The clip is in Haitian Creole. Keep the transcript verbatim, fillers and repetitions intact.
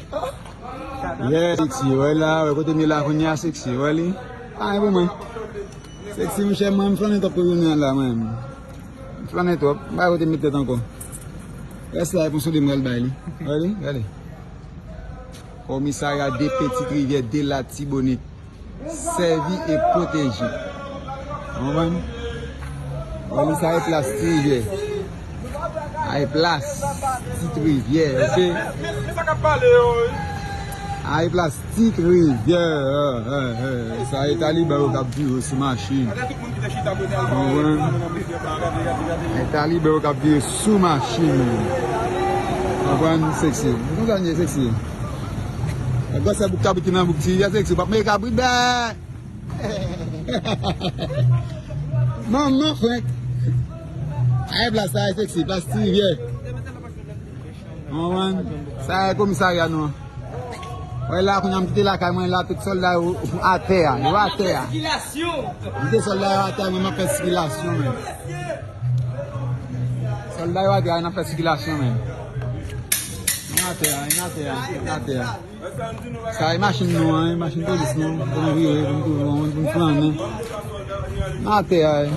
Yeah, Sexy, wè la, wè kote m ye la kounye a, Sexy, wè li. Pa gen pou mwen. Sexy, monchè, mwen, m flannen twòp pou jounen an la, mwen. M flannen twòp, m pa kote m met tèt ankò. Rès la, e pou sou li m pral bay li. Wè li, wè li. Komisarya de Petite Rivière, de Latibonit. Sèvi e pwoteje. Ou konprann? Wè li, sa e plas Ti Rivyè. Sa e plas Ti Rivyè, oke? Sa e plas Ti Rivyè. Sa e taliban yo k ap vire sou machin. Ou konprann? E taliban yo k ap vire sou machin. Ou konprann? Sexy. Ou konprann, Sexy? E gwosè bouk kabrit ki nan bouk Ti Rivyè, Sexy. Ou p ap mete kabrit, bè! Manman frenk. Ay, plas sa, Sexy, plas Ti Rivyè. Ou konprann? Sa e komisarya nou an. Wè la, kounye a m kite lakay mwen la, tout sòlda yo atè a, yo atè a. M kite sòlda yo atè a, mwen m ap fè sikilasyon, men. Sòlda yo atè a, n ap fè sikilasyon, men. N atè a, n atè a, n atè a. Sa e machin nou an, e machin polis nou. Pou nou vire, pou nou, pou nou, pou nou flannen. N atè a, e.